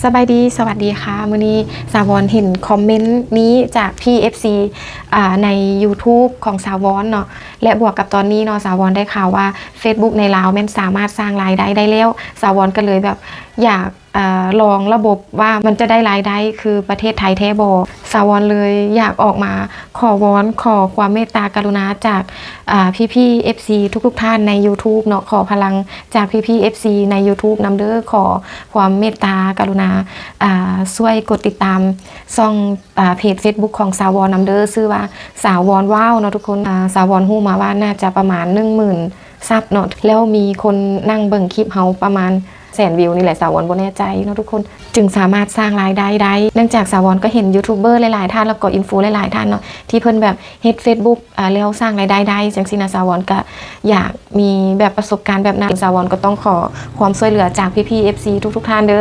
ສະບາຍດີ ສະຫວັດດີຄ່ະ. ມື້ນີ້ສາວອນເຫັນຄອມເມັນນີ້ຈາກພີ່ເອັຟຊີ ອ່າ ໃນຢູທູບຂອງສາວອນເນາະ ແລະ ບວກກັບຕອນນີ້ເນາະ ສາວອນໄດ້ຂ່າວວ່າເຟສບຸກໃນລາວແມ່ນສາມາດສ້າງລາຍໄດ້ໄດ້ແລ້ວ. ສາວອນກໍເລີຍແບບຢາກ ອ່າ ລອງລະບົບວ່າມັນຈະໄດ້ລາຍໄດ້ຄືປະເທດໄທແທ້ບໍ່. ສາວອນເລີຍຢາກອອກມາຂໍວອນ ຂໍຄວາມເມດຕາກະລຸນາຈາກ ອ່າ ພີ່ໆເອັຟຊີທຸກໆທ່ານໃນຢູທູບເນາະ, ຂໍພະລັງຈາກພີ່ໆເອັຟຊີໃນຢູທູບນຳເດີ້. ຂໍຄວາມເມດຕາກະລຸນາ ອ່າ ຊ່ວຍກົດຕິດຕາມຊ່ອງ ອ່າ ເພຈເຟສບຸກຂອງສາວອນນຳເດີ້ ຊື່ວ່າສາວອນວ້າວເນາະທຸກຄົນ. ອ່າ ສາວອນຮູ້ມາວ່າໜ້າຈະປະມານໜຶ່ງໝື່ນຊັບເນາະ ແລ້ວມີຄົນນັ່ງເບິ່ງຄລິບເຮົາປະມານແສນວິວນີ້ແຫຼະ ສາວອນບໍ່ແນ່ໃຈເນາະທຸກຄົນ ຈຶ່ງສາມາດສ້າງລາຍໄດ້ໄດ້. ເນື່ອງຈາກສາວອນກໍເຫັນຢູທູບເບີຫຼາຍໆທ່ານ ແລ້ວກໍອິນຟູຫຼາຍໆທ່ານເນາະ ທີ່ເພິ່ນແບບເຮັດເຟສບຸກ ອ່າ ແລ້ວສ້າງລາຍໄດ້ໄດ້ຈັ່ງຊີ້ນະ. ສາວອນກໍຢາກມີແບບປະສົບການແບບນັ້ນ. ສາວອນກໍຕ້ອງຂໍຄວາມຊ່ວຍເຫຼືອຈາກພີ່ໆເອັຟຊີທຸກໆທ່ານເດີ້.